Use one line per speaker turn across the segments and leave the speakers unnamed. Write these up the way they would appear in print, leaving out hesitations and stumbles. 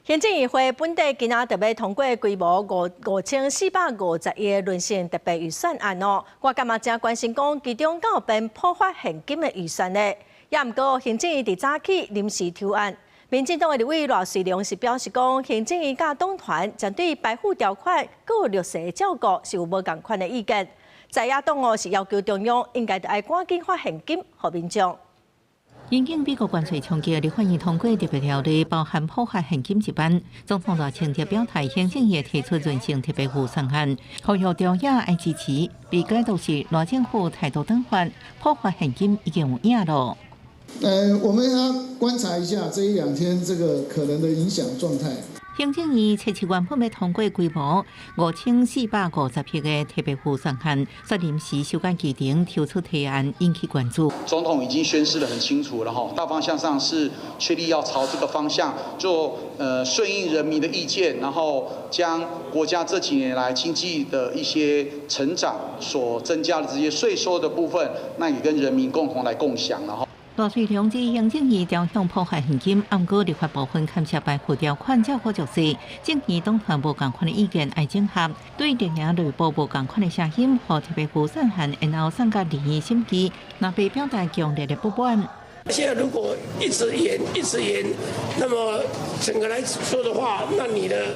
行政院會本底今仔特欲通過規模5450億的韌性特別預算案哦。外界嘛誠關心講，其中敢有編普發現金的預算呢？也毋過行政院佇早起臨時抽案，民進黨的立委賴瑞隆是表示講，行政院佮黨團針對排富條款閣弱勢照顧是有無仝款的意見。在野黨哦是要求中央應該愛趕緊發現金予民眾。
因應美國關稅衝擊，立法院通過特別條例，包含普發現金一案。總統賴清德表態，行政院提出韌性特別預算案，呼籲朝野愛支持。被解讀是賴政府態度轉換，普發現金已經有影囉。
我們要觀察一下這一兩天這個可能的影響狀態。
行政院七七原本欲通過規模5450億的特別預算案，煞臨時修改議程，提出提案引起關注。
總統已經宣示得很清楚了，哈，大方向上是確立要朝這個方向做，順應人民的意見，然後將國家這幾年來經濟的一些成長所增加的這些稅收的部分，那也跟人民共同來共享，然後。
賴瑞隆指行政院朝向普發現金，毋過立法部分牽涉排富條款照顧弱勢，政院黨團無仝款的意見愛整合，對綠營內部無仝款的聲音，予特別預算案延後送到立院審議，若被表達強烈的不滿。
現在如果一直延，一直延，那麼整個來說的話，那你的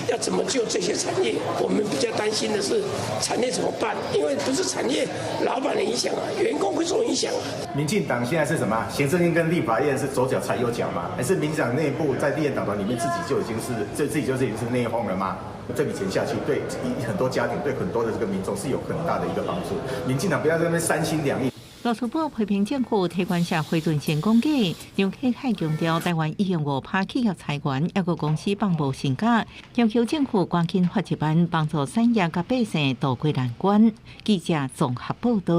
要怎麼救這些產業？我們比較擔心的是產業怎麼辦？因為不是產業老闆的影響啊，員工會受影響啊。
民進黨現在是什麼？行政院跟立法院是左腳踩右腳嗎？還是民進黨內部在立院黨團裡面自己就已經是這自己就是已經是內訌了嗎？這筆錢下去，對很多家庭、對很多的這個民眾是有很大的一個幫助。民進黨不要在那邊三心兩意。
羅淑寶批評政府提懸社會韌性講假，張啟楷強調台灣已經5%企業裁員，抑閣公司放無薪假，要求政府趕緊發一萬幫助產業佮百姓渡過難關。記者綜合報道。